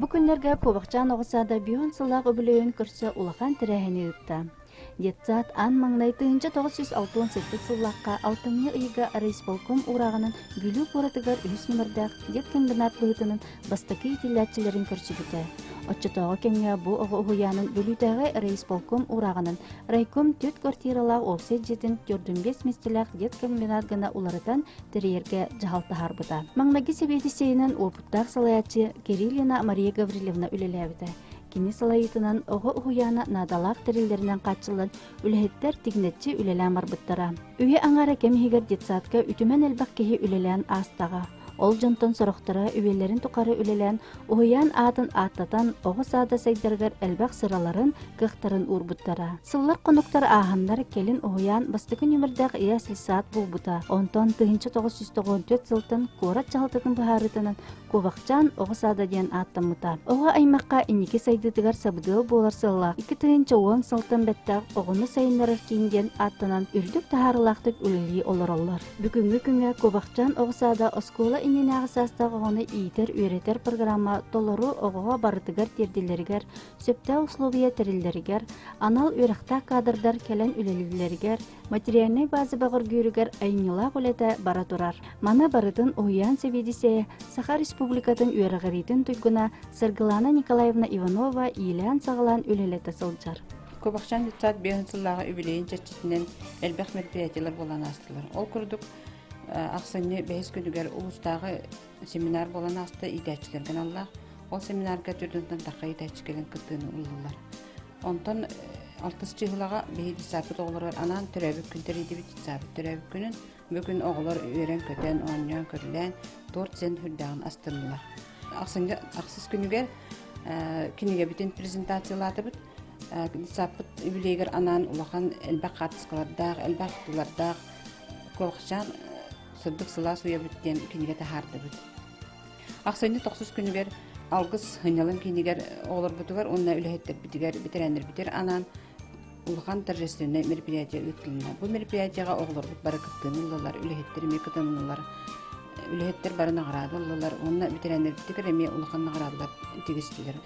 Бу күннэргэ Куобахчаан оҕо саада бион сыллаах үбүлүөйүн көрсө улахан тэрээһини ыытта. Детсад аан маҥнай 1967 сыллаахха алтынньы ыйга райисполком уурааҕынан Бүлүү куоратыгар үһүс нүмердээх деткомбинат быһыытынан бастакы иитиллээччилэрин көрсүбүтэ. Оччотооҕу кэмҥэ бу оҕо уһуйаанын Бүлүүтээҕи райисполком уурааҕынан райком түөрт квартиралаах уопсай дьиэтин 45 миэстэлээх деткомбинат гына уларытан тэрийэргэ дьаһал таһаарбыта. Маҥнайгы сэбиэдиссэйинэн уопуттаах салайааччы Кириллина Мария Гаврильевна үлэлээбитэ. Кини салайыытынан оҕо уһуйаана наадалаах тэриллэринэн хааччыллан үлэһиттэр тигинэччи үлэлээн барбыттара. Үйэ аҥаара кэм иһигэр детсадка үтүмэн элбэх киһи үлэлээн аастаҕа. Ол дьонтон сорохторо үйэлэрин тухары үлэлээн, уһуйаан аатын ааттатан, оҕо саада сайдарыгар элбэх сыраларын, кыахтарын уурбуттара. Сыллар-хонуктар ааһаннар, кэлин уһуйаан бастакы нүмердээх ясли-сад буолбута. Онтон 1994 сылтан куорат дьаһалтатын быһаарыытынан Куобахчаан оҕо саада диэн ааттаммыта. Оҕо аймахха инники сайдыытыгар сабыдыал буолар сыаллаах 2010 сылтан бэттэх оҕону сайыннарар киин диэн ааттанан үрдүк таһаарыылаахтык үлэлии олороллор. Бүгүҥҥү күҥҥэ Куобахчаан оҕо саада оскуола иннинээҕи саастаах оҕону иитэр-үөрэтэр программа толору оҕоҕо барытыгар тиэрдиллэригэр, сөптөөх условия тэриллэригэр, анал үөрэхтээх кадрдар кэлэн үлэлииллэригэр, материальнай база бөҕөргүүрүгэр айымньылаах үлэтэ бара турар. Маны барытын уһуйаан сэбиэдиссэйэ Саха Республикатын үөрэҕириитин туйгуна Саргылана Николаевна Иванова иилээн-саҕалаан үлэлэтэ сылдьар. Куобахчаан детсад биэһин сыллааҕы үбүлүөйүн чэрчитинэн элбэх мероприятиелар буолан аастылар. Ол курдук ахсынньы бэһис күнүгэр улуустааҕы семинар буолан ааста иитээччилэргэ аналлаах. Ол семинарга төрдүнтэн тахха иитээччи кэлэн кыттыыны ыллылар. Онтон алтыс чыһылаҕа биһиги детсадпыт оҕолоругар анаан төрөөбүт күн тэрийдибит детсадпыт төрөөбүт күнүн. Бу күн оҕолор үөрэн-көтөн, оонньоон-көрүлээн, торт сиэн сүрдээҕин астыннылар. Ахсынньы ахсыс күнүгэр кинигэбитин презентациялаатыбыт. Детсадпыт юбилейигэр анаан улахан элбэх хаартыскалардаах, элбэх ахтыылардаах Куобахчаан сырдык сылаас уйабыт диэн кинигэ таһаардыбыт. Ахсынньы тохсус күнүгэр Алгыс сынньалаҥ киинигэр оҕолорбутугар уонна үлэһиттэрбитигэр, бэтэрээннэрбитигэр анаан улахан торжественнай мероприятие ыытылынна. Бу мероприятиеҕа оҕолорбут бары кыттыыны ыллылар, үлэһиттэр эмиэ кытыннылар. Үлэһиттэр бары наҕараада ыллылар уонна бэтэрээннэрбитигэр эмиэ улахан наҕараадалар тигистилэр.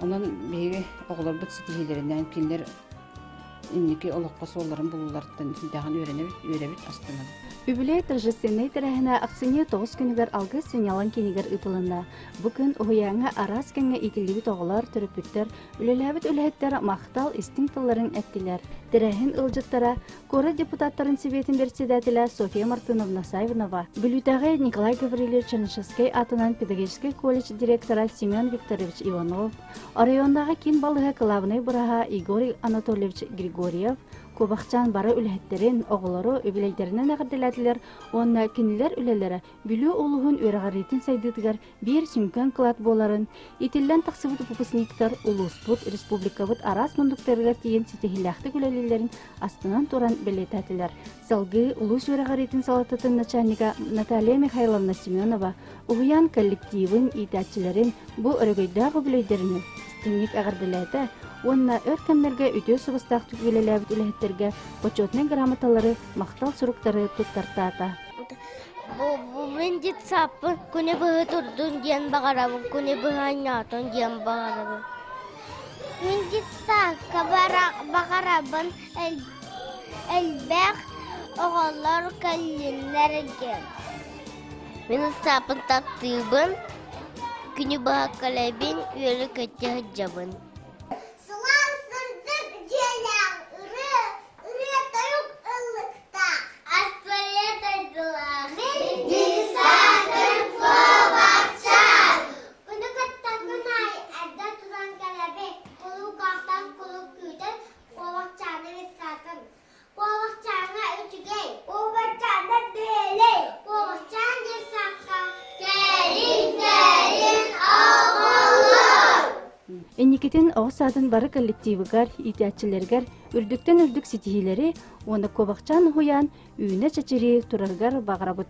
Онон биһиги оҕолорбут ситиһиилэринэн кинилэр инники олоххо суолларын булууларыттан даҕаны үөрэнэбит, үөрэбит, астынабыт. Үбүлүөй торжественнай тэрээһинэ ахсынньы тоҕус күнүгэр Алгыс сынньалаҥ киинигэр ыытылынна. Бу күн уһуйааҥҥа араас кэмҥэ иитиллибит оҕолор, төрөппүттэр, үлэлээбит үлэһиттэр махтал истиҥ тылларын эттилэр. Тэрээһин ыалдьыттара куорат депутаттарын сэбиэтин председателэ Софья Мартыновна Саввинова, Бүлүүтээҕи Николай Гаврильевич Чернышевскай аатынан педагогическай колледж директора Семен Викторович Иванов, Оройуоннааҕы киин балыыһа кылаабынай бырааһа Егор Анатольевич Григорьев Куобахчаан бары үлэһиттэрин, оҕолору үбүлүөйдэринэн эҕэрдэлээтилэр уонна кинилэр үлэлэрэ Бүлүү улууһун үөрэҕириитин сайдыытыгар биир сүҥкэн кылаат буоларын, итиллэн тахсыбыт выпускниктар улууспут, республикабыт араас муннуктарыгар тиийэн ситиһиилээхтик үлэлииллэрин астынан туран бэлиэтээтилэр. Салгыы улуус үөрэҕириитин салалтатын начальнига Наталья Михайловна Семенова уһуйаан коллективын, иитээччилэрин бу өрөгөйдөөх үбүлүөйдэринэн истиҥник эҕэрдэлээтэ уонна өр кэмнэргэ үтүө суобастаахтык үлэлээбит үлэһиттэргэ почетнай грамоталары, махтал суруктары туттартаата. Бу мин детсаппын күнү быһа турдун диэн баҕарабын, күнү быһа оонньоотун диэн баҕарабын. Мин детсадка баҕарабын элбэх оҕолор кэллиннэр диэн. Мин ыстааппын таптыыбын, күнү быһа кэлэбин, үөрэ-көтө сылдьабын. Сылаас сырдык дьиэлээх ырыа, ырыа-тойук ыллыктаах. Аспарыа дойдулаах. Мин десантым куобахчаан. Күнү кытта күн аайы эрдэ туран кэлэбин, кулуукаахтан кулууп күүтэн, куобахчааны виссаатын. Куобахчааҥҥа үчүгэй, куобахчаана бээлэй, куобахчаан диэн саахха кэлин кэлин оҕолор! Инникитин оҕо саадын бары коллективыгар, иитээччилэригэр үрдүктэн үрдүк ситиһиилэри уонна куобахчаан уһуйаан үүнэ-чэчирии турарыгар баҕарабыт.